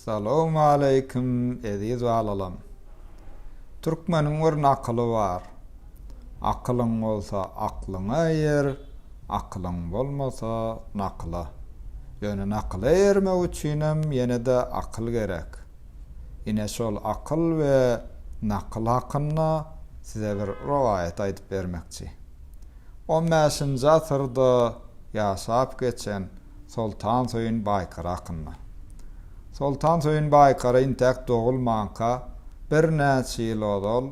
Salowmaleýkim eziz balalam. Türkmeniň bir nakyly bar. Akylyň bolsa aklyňa eýer, akylyň bolmasa nakyla. Ýöne nakyla eýermek üçinem ýene-de akyl gerek. Ine şol akyl we nakyl hakynda size bir rowaýat aýdyp bermekçi. On bäşinji asyrda ýaşap geçen Soltansöýün Baýkara hakynda. Soltansöýün Baýkara intäk dogulmanka birnäçe ýyl ozal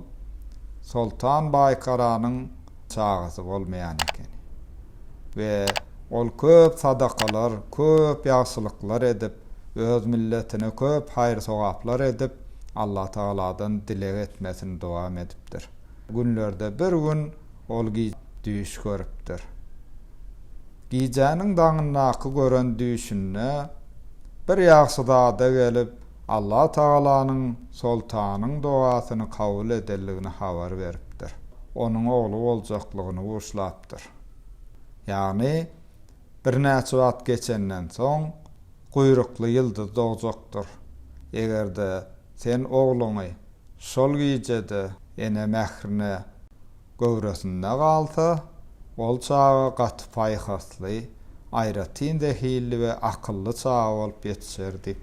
Soltan Baýkaranyň çagasy bolmaýan ekeni. We ol köp sadakalar, köp ýagşylyklar edip, öz milletine köp haýyr-sogaplar edip, Allatagaladan dileg etmesini dowam edipdir. Günlerde bir gün ol gije düýş görüpdir. Gijäniň daňyndaky gören düýşünde bir ýagşyzada gelip, Allatagalanyň soltanyň dogasyny kabul edenligini habar beripdir. Onuň ogly boljaklygyny buşlapdyr. Ýagny, birnäçe wagt geçenden soň, guýrukly ýyldyz dogjakdyr. Eger-de sen ogluňy şol gijede ene mährine göwresinde galsa, ol çaga gaty paýhasly, aýratyn zehilli we akylly çaga bolup ýetişer diýip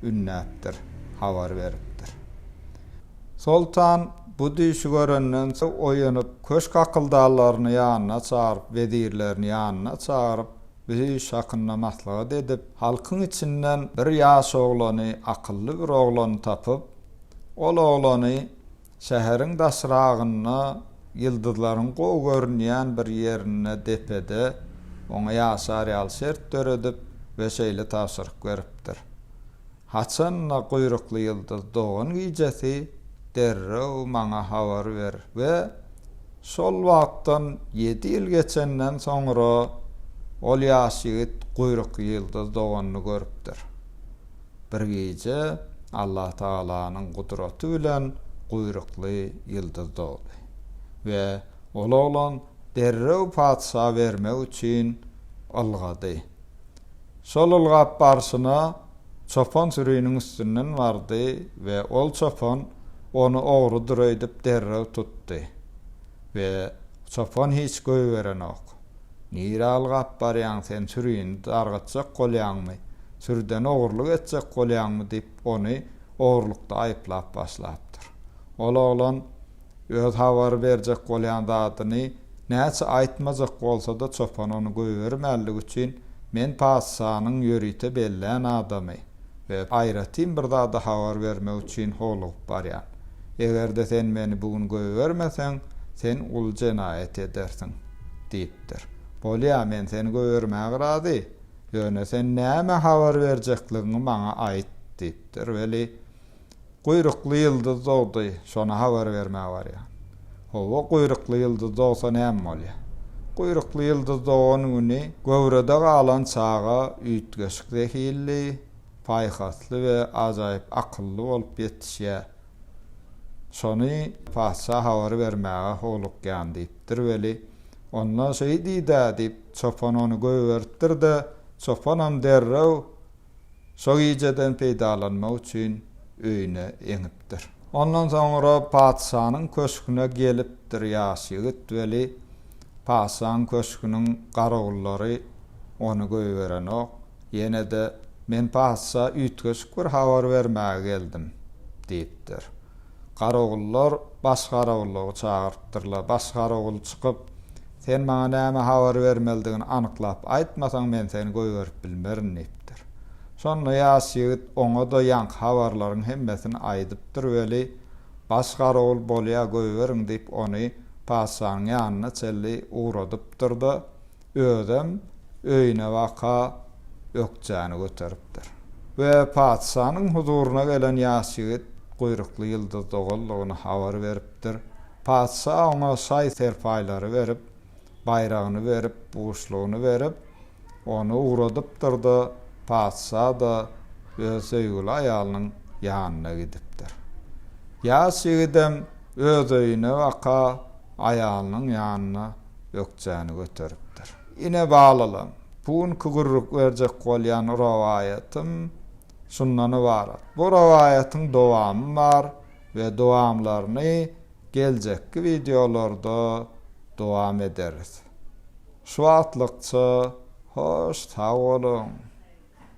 ündäpdir, habar beripdir. Soltan bu düýşi görenden soň oýanyp, köşk akyldarlaryny ýanyna çagyryp, wezirlerini ýanyna çagyryp, bu düýş hakynda maslahat edip, halkyň içinden bir ýaş oglany, akylly bir oglany tapyp, ol oglany Şäheriň daşragynda ýyldyzlaryň gowy görünýän bir ýerinde depede oňa ýaşar ýaly şert döredip we şeýle tabşyryk beripdir. Haçan-da guýrukly ýyldyz dogan gijesi derrew maňa habar ber we şol wagtdan ýedi ýyl geçenden soňra ol ýaş ýigit guýrukly ýyldyz doganyny görüpdir. Bir gije Allatagalanyň gudraty bilen guýrukly ýyldyz dogdy we ol oglan derrew patyşa bermek üçin ylgady. Şol ylgap barşyna çopan süriniň üstünden bardy we ol çopan ony ogrudyr öýdüp derrew tutdy we çopan hiç goýberenok. Nirä ylgap barýaň sen sürini dargatjak bolýaňmy, sürüden ogurlyk etjek bolýaňmy diýip ony ogurlykda aýyplap başlapdyr. Ol oglan öz habar berjek bolýan zadyny näçe aýtmajak bolsa-da çopan ony goýbermänligi üçin men patyşanyň ýörite bellän adamy we aýratyn bir zady habar bermek üçin howlugyp barýan. Eger-de sen meni bu gün goýbermeseň, sen uly jenaýat edersiň, diýipdir. Bolýa, men seni goýbermäge razy, ýöne sen näme habar berjekligiňi maňa aýt, diýipdir. Weli, guýrukly ýyldyz dogdy, şony habar bermäge barýan. Hawa, guýrukly ýyldyz dogsa näme bolýa? Guýrukly ýyldyz dogan güni göwrede galan çaga üýtgeşik zehilli, paýhasly we ajaýyp akylly bolup ýetişýär. Şony patyşa habar bermäge howlukýan diýipdir weli, onda şeý diý-dä diýip, çopan ony goýberipdir-de, çopanam derrew şo gijeden peýdalanmak üçin öýüne eňipdir. Ondan soňra patyşanyň köşgüne gelipdir ýaş ýigit weli, patyşaň köşgüniň garawullary ony goýberenok. Ýene-de, Men patyşa üýtgeşik bir habar bermäge geldim, diýipdir. Garawullar baş garawullygy çagyrypdyrlar. Baş garawul çykyp, Sen maňa näme habar bermelidigini anyklap aýtmasaň, men seni goýberip bilmerin, diýipdir. Şonda ýaş ýigit oňa-da ýaňky habarlaryň hemmesini aýdypdyr weli, baş garawul bolýa goýberiň diýip, ony patyşanyň ýanyna çenli ugradypdyr-da, Özem öýüne baka ökjäni göteripdir. We patyşanyň huzuryna gelen ýaş ýigit guýrukly ýyldyz doganlygyny habar beripdir. Patyşa oňa şaý-serpaýlary berip, baýragyny berip, buşlugyny berip, ony ugradypdyr-da, patyşa-da öz söýgüli aýalynyň ýanyna gidipdir. Ýaş ýigidem öz öýüne baka aýalynyň ýanyna ökjäni göteripdir. Ine balalam, bu günki gürrük berjek bolýan rowaýatym. Şundan ybarat. Bu rowaýatyň dowamy bar we dowamlaryny geljekki wideolarda dowam ederis. Şu wagtlykça hoş sag boluň!